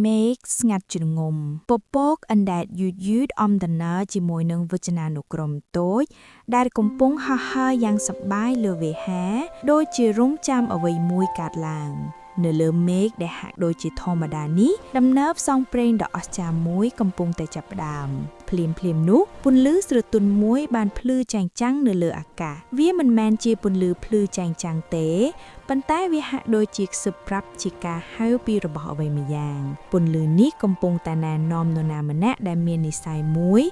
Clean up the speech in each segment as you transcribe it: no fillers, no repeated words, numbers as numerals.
មេឃស្ងាត់ជ្រងំពពកអណ្ដែតយឺតយឺតអំដំណើរជាមួយនឹងវចនានុក្រមតូច ដែលកំពុងហោះហើរយ៉ាងសប្បាយលើវេហា ដូចជារង់ចាំអ្វីមួយកើតឡើង នៅលើមេឃដែលហាក់ដូចជាធម្មតានេះដំណើរផ្សងព្រេងដ៏អស្ចារ្យមួយកំពុងតែចាប់ផ្ដើមភ្លាមភ្លាមនោះពន្លឺស្រទន់មួយបានភ្លឺចែងចាំងនៅលើអាកាសវាមិនមែនជាពន្លឺភ្លឺចែងចាំងទេប៉ុន្តែវាហាក់ដូចជាខ្សឹបប្រាប់ជាការហៅពីរបស់អ្វីម្យ៉ាងពន្លឺនេះកំពុងតែណែនាំនរណាម្នាក់ដែលមាននិស្ស័យមួយ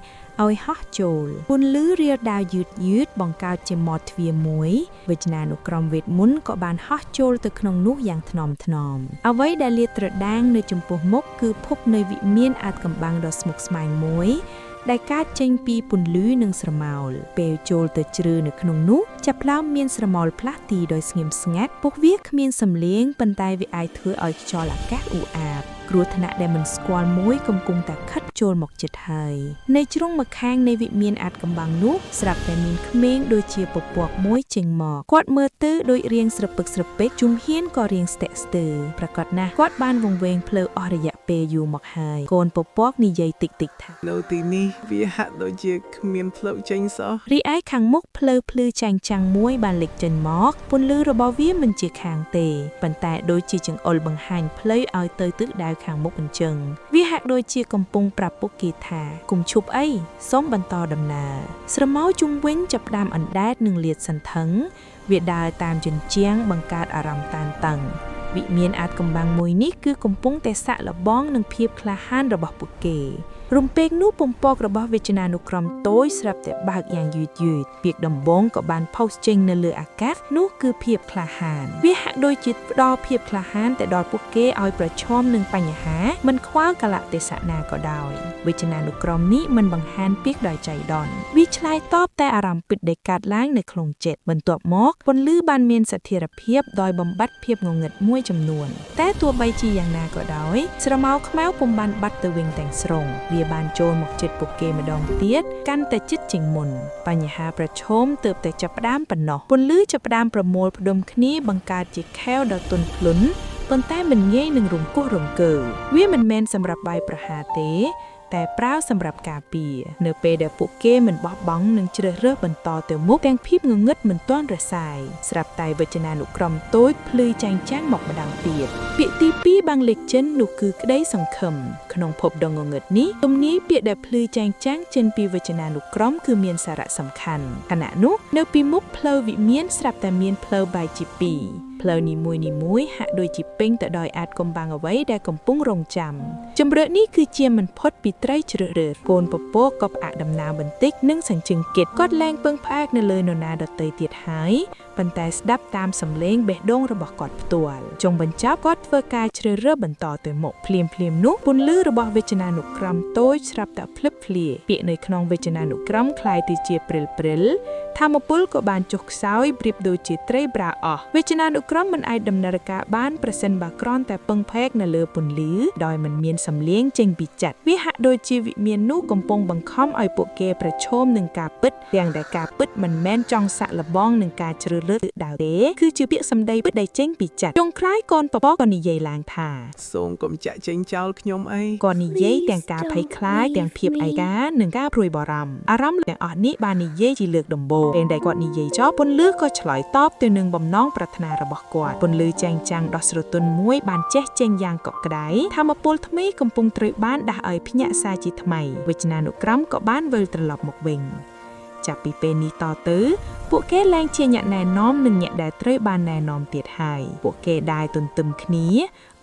ឲ្យហោះចូលពន្លឺរាលដាលយឺតយឺតបង្កើតជាមាត់ទ្វារមួយវិជ្ជានុក្រមវេទមន្តក៏បានហោះចូលទៅក្នុងនោះយ៉ាងថ្នមថ្នមអ្វីដែលលាតត្រដាងនៅចំពោះមុខគឺភពនៃវិមានអាចកំបាំងដ៏ស្មុគស្មាញមួយ ដែលកើតចេញពីពន្លឺនិងស្រមោលពេលចូលទៅជ្រៅនៅក្នុងនោះចាប់ផ្ដើមមានស្រមោលផ្លាស់ទីដោយស្ងៀមស្ងាត់ពួកវាគ្មានសំឡេងប៉ុន្តែវាអាចធ្វើឲ្យខ្យល់អាកាសអ៊ូអាបគ្រោះថ្នាក់ដែលមិនស្គាល់មួយកំពុងតែខិតចូលមកជិតហើយនៅជ្រុងម្ខាងនៃវិមានអាចកំបាំងនោះស្រាប់តែមានក្មេងដូចជាពពកមួយចេញមកគាត់មើលទៅដូចរៀងស្រពឹកស្រពេកជំហានក៏រៀងស្ទាក់ស្ទើរប្រកាសណាស់គាត់បានវង្វេងផ្លូវអស់រយៈពេលយូរមកហើយកូនពពកនិយាយតិចៗថា នៅទីនេះវាហាក់ដូចជាគ្មានផ្លូវចេញសោះ រីឯខាងមុខផ្លូវភ្លឺចែងចាំងមួយបានលេចចេញមកពន្លឺរបស់វាមិនជាខាងទេប៉ុន្តែដូចជាចង្អុលបង្ហាញផ្លូវឲ្យទៅទិសដៅខាងមុខអញ្ចឹងវាហាក់ដូចជាកំពុងប្រាប់ពួកគេថាកុំឈប់អីសូមបន្តដំណើរស្រមោលជុំវិញចាប់ផ្ដើមអណ្ដែតនិងលាតសន្ធឹងវាដើរតាមជញ្ជាំងបង្កើតអារម្មណ៍តានតឹងវិមានអាចកំបាំងមួយនេះគឺកំពុងតែសាក់លបងនឹងភាពក្លាហានរបស់ពួកគេ រំពេងនោះពំពករបស់វេចនានុក្រមតូចស្រាប់តែបើកយ៉ាងយឺតយឺតពាក្យដំបងក៏បានផុសចេញនៅលើអាកាសនោះគឺភាពក្លាហានវាហាក់ដូចជាផ្ដល់ភាពក្លាហានទៅដល់ពួកគេឲ្យប្រឈមនឹងបញ្ហាមិនខ្វល់កាលៈទេសៈណាក៏ដោយវេចនានុក្រមនេះមិនបង្ហាញពាក្យដោយចៃដន្យវាឆ្លើយតបតែអារម្មណ៍ពិតដែលកើតឡើងនៅក្នុងចិត្តបន្ទាប់មកពន្លឺបានមានស្ថិរភាពដោយបំបត្តិភាពងងឹតមួយចំនួនតែទោះបីជាយ៉ាងណាក៏ដោយស្រមោលខ្មៅពុំបានបាត់ទៅវិញទាំងស្រុងវាបានចូលមកចិត្តពួកគេម្ដងទៀតកាន់តែជិតជាងមុនបញ្ហាប្រឈមទើបតែចាប់ផ្ដើមប៉ុណ្ណោះពន្លឺចាប់ផ្ដើមប្រមូលផ្ដុំគ្នាបង្កើតជាខែវដ៏ទន់ភ្លន់ប៉ុន្តែមិនងាយនឹងរង្គោះរង្គើវាមិនមែនសម្រាប់បាយប្រហារទេ តែប្រើសម្រាប់ការពារនៅពេលដែលពួកគេមិនបោះបង់និងជ្រើសរើសបន្តទៅមុខទាំងភាពងងឹតមិនទាន់រសាយស្រាប់តែវចនានុក្រមតូចភ្លឺចែងចាំងមកម្ដងទៀតពាក្យទី2បាំងលេខចិននោះគឺក្តីសង្ឃឹមក្នុងភពដ៏ងងឹតនេះទំនាយពាក្យដែលភ្លឺចែងចាំងចេញពីវចនានុក្រមគឺមានសារៈសំខាន់ខណៈនោះនៅពីមុខផ្លូវវិមានស្រាប់តែមានផ្លូវបែកជាពីរផ្លូវនីមួយនីមួយៗហាក់ដូចជាពេញទៅដោយអាចកំបាំងអ្វីដែលកំពុងរងចាំជំរឿននេះគឺជាមិនផុតពីត្រីជ្រើសរើសកូនពពកក៏ផ្អាកដំណើរបន្តិចនិងសញ្ជឹងគិតគាត់លែងពឹងផ្អែកនៅលើនរណាដទៃទៀតហើយប៉ុន្តែស្ដាប់តាមសំឡេងបេះដូងរបស់គាត់ផ្ទាល់ចុងបញ្ចប់គាត់ធ្វើការជ្រើសរើសបន្តទៅមុខភ្លាមភ្លាមនោះពន្លឺរបស់វេចនានុក្រមតូចស្រាប់តែភ្លឹបភ្លាពាក្យនៅក្នុងវេចនានុក្រមคล้ายទៅជាព្រិលព្រិលធម្មពលក៏បានចុះខ្សោយប្រៀបដូចជាត្រីប្រាអស់វេចនានុក្រមមិនអាចដំណើរការបានប្រសិនបើគ្រាន់តែពឹងផ្អែកនៅលើពន្លឺដោយមិនមានសំឡេងចេញពីចិត្តវាហាក់ដូចជាវិមាននោះកំពុងបង្ខំឲ្យពួកគេប្រឈមនឹងការពិតទាំងដែលការពិតមិនមែនចង់សាក់លបងនឹងការជ្រើសរើសទិសដៅទេគឺជាពាក្យសម្ដីពិតដែលចេញពីចិត្តចុងក្រោយកូនពពកក៏និយាយឡើងថា សូមកុំចាក់ចេញចោលខ្ញុំអី គាត់និយាយទាំង Please ការភ័យ don't ខ្លាចទាំង leave ភាពឯ me. កានិងការព្រួយបារម្ភអារម្មណ៍ទាំងអស់នេះបាននិយាយជាលើកដំបូងពេលដែលគាត់និយាយចប់ពន្លឺក៏ឆ្លើយតបទៅនឹងបំណងប្រាថ្នារបស់គាត់ពន្លឺចែងចាំងដ៏ស្រទន់មួយបានចេះចេញយ៉ាងកក់ក្ដៅធម្មពលថ្មីកំពុងត្រូវបានដាស់ឲ្យភ្ញាក់សារជាថ្មីវេចនានុក្រមក៏បានវិលត្រឡប់មកវិញចាប់ពីពេលនេះតទៅពួកគេលែងជាអ្នកណែនាំនិងអ្នកដែលត្រូវបានណែនាំទៀតហើយពួកគេដែរទន្ទឹមគ្នា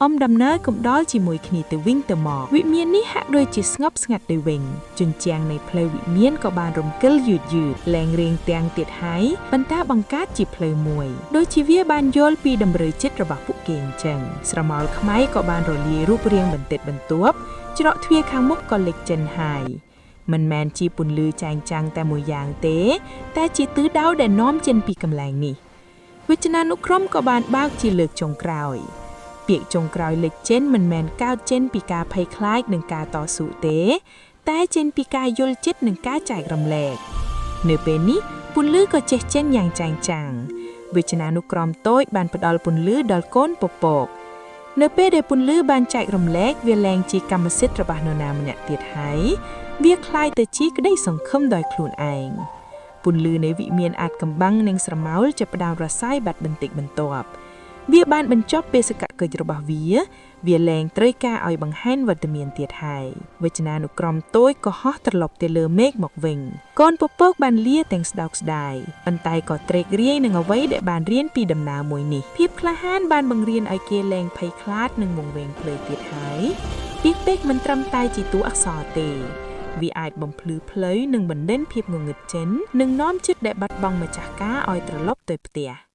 អំដំណើរកំដរជាមួយគ្នាទៅវិញទៅមកវិមាននេះហាក់ដូចជាស្ងប់ស្ងាត់ទៅវិញជញ្ជាំងនៃផ្លូវវិមានក៏បានរំកិលយឺតយឺតលែងរៀងទាំងទៀតហើយប៉ុន្តែបង្កើតជាផ្លូវមួយដូចជាវាបានយល់ពីតម្រូវចិត្តរបស់ពួកគេអញ្ចឹងស្រមោលខ្មៅក៏បានរលាយរូបរាងបន្តិចបន្តួចច្រកទ្វារខាងមុខក៏លេចចេញហើយមិនមែនជាពន្លឺចែងចាំងតែមួយយ៉ាងទេ តែជាទិសដៅដែលនាំចេញពីកន្លែងនេះវិជ្ជានុក្រមក៏បានបើកជាលើកចុងក្រោយ ពាក្យចុងក្រោយលេចចេញមិនមែនកើតចេញពីការភ័យខ្លាចនិងការតស៊ូទេ តែចេញពីការយល់ចិត្តនិងការចែករំលែកនៅពេលនេះពន្លឺក៏ចេះចេញយ៉ាងចែងចាំងវិជ្ជានុក្រមតូចបានផ្ដល់ពន្លឺដល់កូនពពក នៅពេលដែលពន្លឺបានចែករំលែកវាលែងជាកម្មសិទ្ធិរបស់នរណាម្នាក់ទៀតហើយវាក្លាយទៅជាក្តីសង្ឃឹមដោយខ្លួនឯងពន្លឺនៃវិមានអាចកំបាំងនិងស្រមោលចាប់ផ្ដើមរសាយបាត់បន្តិចបន្ទាប់វាបានបញ្ចប់បេសកកិច្ចរបស់វា វាលែងត្រូវការឲ្យបង្ហាញវត្តមានទៀតហើយវចនានុក្រមតូចក៏ហោះត្រឡប់ទៅលើមេឃមកវិញកូនពពកបានលាទាំងស្ដោកស្ដាយប៉ុន្តែក៏ត្រេករាយនឹងអ្វីដែលបានរៀនពីដំណើរមួយនេះភាពក្លាហានបានបង្រៀនឲ្យគេលែងភ័យខ្លាចនឹងវង្វេងផ្លូវទៀតហើយពាក្យពេចន៍មិនត្រឹមតែជាតួអក្សរទេវាអាចបំភ្លឺផ្លូវនិងបណ្ដេញភាពងងឹតចេញនិងនាំចិត្តដែលបាត់បង់ម្ចាស់ការឲ្យត្រឡប់ទៅផ្ទះ។